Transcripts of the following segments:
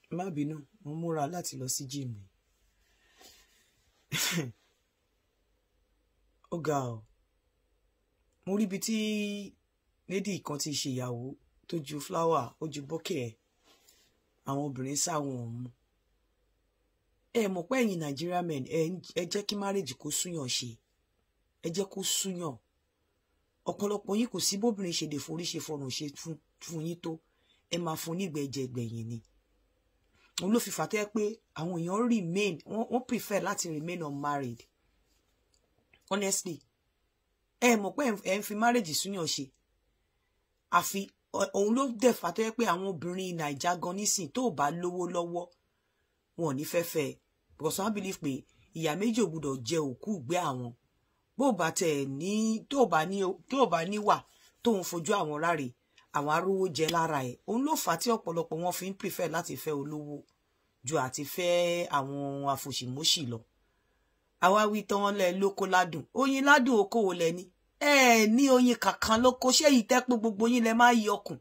Má bínú, mo múra láti lọ sí gym ni. Ó ga ọ. Mo rí ibi tí lady kan ti ṣe ìyàwó tó ju flower, ó ju bouquet ẹ̀. Àwọn obìnrin sáwọn òun. Ẹ mọ̀ pé ẹ̀yin Nigerian men, ẹ jẹ́ kí marriage kó súyàn ṣe. Ẹ jẹ́ kó súyàn. Ọ̀pọ̀lọpọ̀ yín kò sí bóbìnrin ṣe lè forí ṣe fọrùn ṣe fún yín tó. Ẹ máa fún nígbẹ̀jẹ̀ gbẹ̀yìn ni. Òun ló fi fà tó yẹ pé àwọn èèyàn remain, wọ́n prefer láti remain unmarried. Honestly, ẹ mọ̀ pé ẹ ń fi marriage súyàn ṣe. Àfi òun ló dẹ̀ fà tó yẹ pé àwọn obìnrin Naija gan nísìn tó bá lówó lọ́wọ́, wọn ò ní fẹ́ fẹ́. Because wọ́n believe pé ìyá méjì ò gbọdọ̀ jẹ òkú ìgbé àwọn. Bó bá tẹ̀ ní, tó bá níwà tó ń fojú àwọn ráre, àwọn arówó jẹ lára ẹ̀. Òun ló fà tí ọ̀pọ̀lọpọ̀ wọn fi ń prefer láti fẹ́ olówó ju àti fẹ́ àwọn àfòṣìmóṣì lọ. Àwa wí tán lẹ lóko ládùn. Oyin ládùn okòwò lẹ ní. Ẹ ní oyin kankan lóko. Ṣé èyí tẹ́ pé gbogbo yín lẹ máa yọkùn?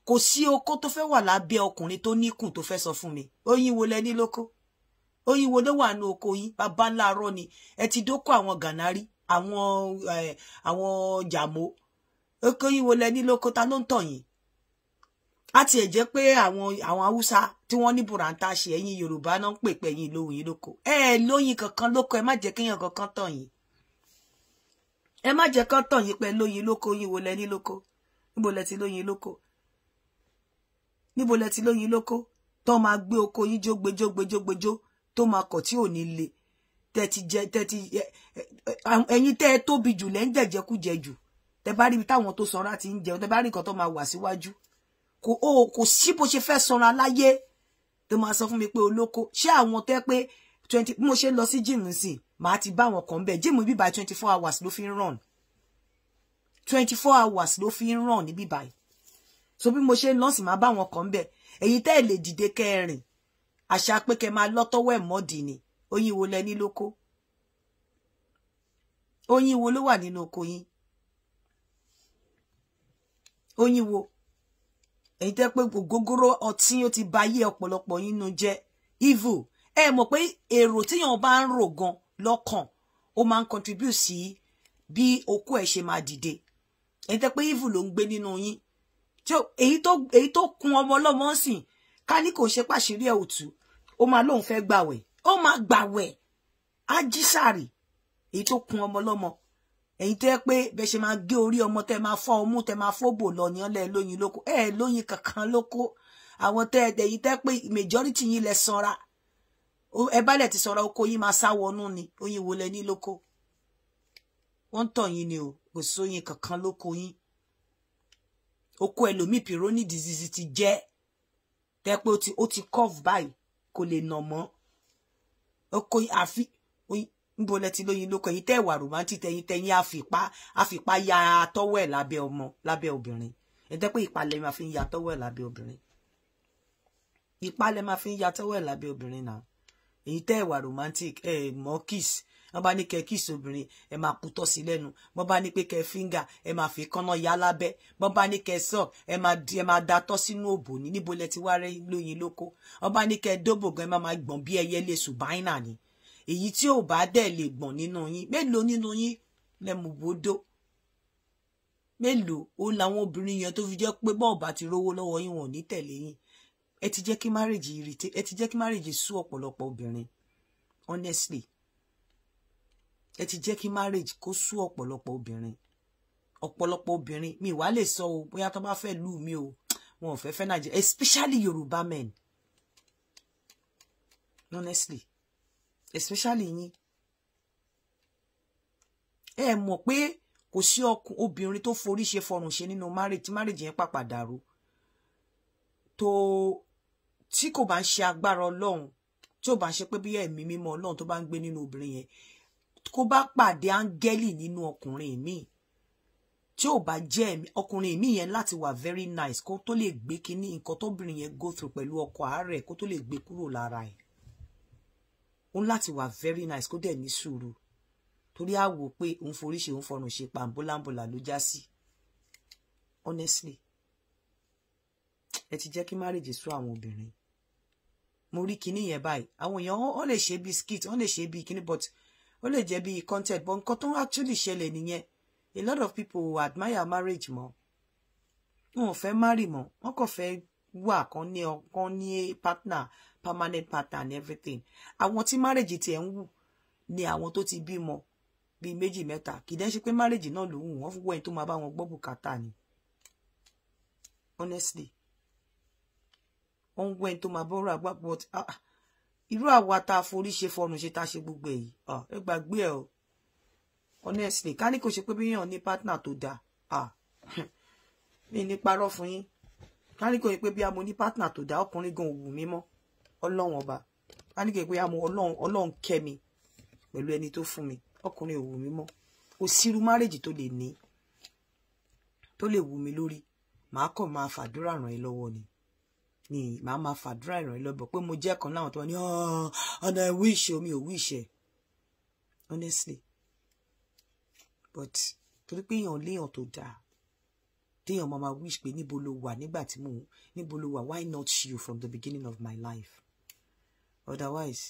Kò sí okó tó fẹ́ wà lábẹ́ ọkùnrin tó níkùn tó fẹ́ sọ fún mi. Oyin wo lẹ ní lóko? Oyin wo ló wà nínú oko yín? Bàbá ńlá arọ́ ni. Ẹ ti dóko àwọn gànárí, àwọn jàmó. Oko yín wo lẹ ní lóko? Ta ló ń tàn yín? Á ti ẹ̀ jẹ́ pé àwọn Haúsá tí wọ́n ní bùràntà ṣe, ẹ̀yin Yorùbá náà ń pè pé ẹ̀yin lóyin lóko. Ẹ lóyin kankan lóko, ẹ má jẹ́ kéèyàn kankan tàn yín. Ẹ má jẹ́ kán tàn yín pé lóyin lóko. Yín wo lẹ ní lóko? Níbo lẹ ti lóyin lóko? Níbo lẹ ti lóyin lóko? Tó máa gbé oko yín jó gbejó gbejó gbejó tó máa kọ̀ tí ò ní le. Tẹ́tí jẹ tẹ́tí ẹ̀yin tẹ́ ẹ tóbi jù lẹ́ ń jẹ̀jẹ̀kújẹ jù. Tẹ́ bá rí ibi táwọn tó sanra ti ń jẹun, tẹ́ bá rí nǹkan tó máa wà síwájú. Kò sí bó ṣe fẹ́ sanra láyé tó máa sọ fún mi pé olóko. Ṣé àwọn tẹ́ pé 20 bí mo ṣe lọ sí gym sí, màá ti bá wọn kàn bẹ́ẹ̀. Gym bíbá 24 hours ló fi ń run. 24 hours ló fi ń run ní bíbá. So bí mo ṣe lọ sí màá bá wọn kàn bẹ́ẹ̀. Èyí tẹ́ lè dìde kẹrin. Àṣà pé kẹ́ máa lọ́tọ́wọ́ ẹ̀ mọ́dì ni. Oyin wo lẹ ní lóko? Oyin wo ló wà nínú oko yín? Oyin wo? Èyí tẹ́ pé ògógóró ọtí ó ti ba ayé ọ̀pọ̀lọpọ̀ yín nú jẹ́. Evil. Ẹ mọ̀ pé èrò tíyàn bá ń rò gan lọ́kàn, ó máa ń contribute sí bí okó ẹ̀ ṣe máa dìde. Èyí tẹ́ pé evil ló ń gbé nínú yín. Èyí tó kun ọmọ ọlọ́mọ ń sìn, ká ní kò ṣe pàṣírí ẹ̀ òtú, ó máa lóun fẹ́ gbàwẹ̀. Ó máa gbàwẹ̀. Á jí sàrì. Èyí tó kun ọmọ ọlọ́mọ. Èyí tẹ́ pé bẹ́ ṣe máa gé orí ọmọ tẹ́ máa fọ́ ọmú tẹ́ máa fọ́bò lọ ní ọlẹ́ lóyin lóko. Ẹ lóyin kankan lóko. Àwọn tẹ́ èyí tẹ́ pé majority yín lẹ sanra. Ẹ bá lẹ̀ ti sanra oko yín máa sá wọnú ni. Oyin wo lẹ ní lóko? Wọ́n ń tàn yín ni o. Kò sóyin kankan lóko yín. Oko ẹlòmíì Peyronie disease ti jẹ́. Tẹ́ pé ó ti curve báyìí, kò lè nà mọ́. Oko àfi níbo lẹ ti lóyin lóko? Ẹ̀yin tẹ́ wà romantic, tẹ́yin tẹ́yin àfipá ya tọwọ́ ẹ̀ lábẹ́ ọmọ, lábẹ́ obìnrin. Ẹ tẹ́ pé ìpalẹ̀ máa fi ń ya tọwọ́ ẹ̀ lábẹ́ obìnrin. Ìpalẹ̀ máa fi ń ya tọwọ́ ẹ̀ lábẹ́ obìnrin náà. Èyí tẹ́ wà romantic, ẹ mọ̀ kiss. Wọ́n bá ní kẹ́ kiss obìnrin, ẹ máa putọ́ sí lẹ́nu. Wọ́n bá ní pé kẹ́ finger, ẹ máa fi kánná ya lábẹ́. Wọ́n bá ní kẹ́ suck, ẹ máa datọ́ sínú òbò ní. Níbo lẹ ti wá rẹ́ lóyin lóko? Wọ́n bá ní kẹ́ dóbò gan, ẹ máa gbọ̀n bí ẹyẹ lè ṣùbáínà ni. Èyí tí ò bá dẹ̀ lè gbọ̀n nínú yín, mélòó nínú yín lẹ mú bódó? Mélòó? Ó làwọn obìnrin yẹn tó fi jẹ́ pé bọ́ọ̀ bá ti rówó lọ́wọ́ yín, wọn ò ní tẹ̀lé yín. Ẹ ti jẹ́ kí marriage irritate, ẹ ti jẹ́ kí marriage sú ọ̀pọ̀lọpọ̀ obìnrin. Honestly, ẹ ti jẹ́ kí marriage kó sú ọ̀pọ̀lọpọ̀ obìnrin. Ọ̀pọ̀lọpọ̀ obìnrin, mi wá lè sọ o, bóyá tó bá fẹ́ lù mí o, wọn ò fẹ́ fẹ́ Nàìjíríà, especially Yorùbá men. Honestly, especially yín. Ẹ mọ̀ pé kò sí obìnrin tó forí ṣe fọrùn ṣe nínú marriage, tí marriage yẹn pàpà dàrú. Tó tí kò bá ń ṣe agbára Ọlọ́run, tí ò bá ń ṣe pé bí ẹ̀mí mímọ́ Ọlọ́run tó bá ń gbé nínú obìnrin yẹn, kó bá pàdé áńgẹ́lì nínú ọkùnrin mi, tí ò bá jẹ́ ọkùnrin mi yẹn láti wà very nice kó tó lè gbé kíní nǹkan tóbìnrin yẹn go through pẹ̀lú ọkọ àárẹ̀ kó tó lè gbé kúrò lára ẹ̀. Ó ń láti wà very nice kó dẹ̀ ní sùúrù. Torí á wò pé òun forí ṣe òun fọrùn ṣe pàǹbóláǹbólà ló já sí. Honestly, ẹ ti jẹ́ kí marriage sú àwọn obìnrin. Mo rí kinní yẹn báyìí. Àwọn èèyàn, wọ́n lè ṣe bí skit, wọ́n lè ṣe bí kinní, but ó lè jẹ́ bí content, but nǹkan tó actually ṣẹlẹ̀ nìyẹn. A lot of people admire marriage mọ́. Wọn ò fẹ́ marry mọ́. Wọ́n kàn fẹ́ wà kan ní ọkàn, ní partner, permanent partner and everything. Àwọn tí marriage tiẹ̀ ń wù ni àwọn tó ti bímọ bíi méjì, mẹ́ta. Kì í dẹ́ ṣe pé marriage náà ló wù wọ́n, fún wẹ́n tó máa bá wọn gbọ́ bùkátà ni. Honestly, wọ́n ń wẹ́n tó máa bọ́rọ̀ àgbà. But irú àwa tá a forí ṣe, fọrùn ṣe, tá a ṣe gbogbo èyí, ẹ gbàgbé ẹ o. Honestly, ká ní kò ṣe pé bí yàn ní partner tó dáa, mi ní parọ́ fún yín, ká ní kò ṣe pé bí a mo ní partner tó dáa, ọkùnrin gan òwú mi mọ́. Ọlọ́run Ọba, ká ní kò ṣe pé a mo Ọlọ́run kẹ́ mi pẹ̀lú ẹni tó fún mi, ọkùnrin òwú mi mọ́. Kò sírú marriage tó lè ní tó lè wù mí lórí. Màá kàn máa fàdúrà ràn ẹ́ lọ́wọ́ ni màá máa fàdúrà ràn ẹ́ lọ́wọ́, pé mo jẹ́ kan láwọn tó wà ní ọ̀nà wish omi ò wish ẹ̀, honestly. But torí pé èèyàn léèyàn tó dáa, téèyàn máa máa wish pé níbo ló wà nígbà tí mò ń, níbo ló wà, why not you from the beginning of my life? Otherwise,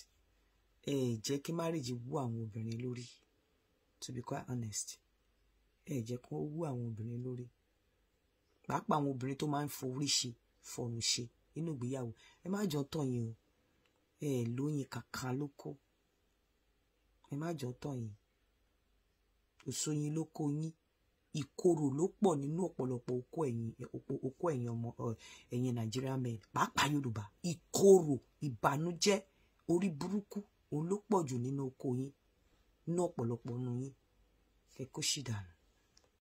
ẹ jẹ́ kí marriage wú àwọn obìnrin lórí. To be quite honest, ẹ jẹ́ kó wú àwọn obìnrin lórí, pàápàá àwọn obìnrin tó máa ń forí ṣe, fọrùn ṣe nínú ìgbéyàwó. Ẹ má jọ tọ̀ yín o. Ẹ lóyin kankan ló kó. Ẹ má jọ tọ̀ yín. Òṣòyin ló kó yín. Ìkorò ló pọ̀ nínú ọ̀pọ̀lọpọ̀ okó ẹ̀yin, okó ẹ̀yin ọmọ ẹ̀yin Nigerian men, pàápàá Yorùbá. Ìkorò, ìbànújẹ́, orí burúkú, òun ló pọ̀ jù nínú okó yín, nínú ọ̀pọ̀lọpọ̀ nínú yín. Kẹ kó sì dànù.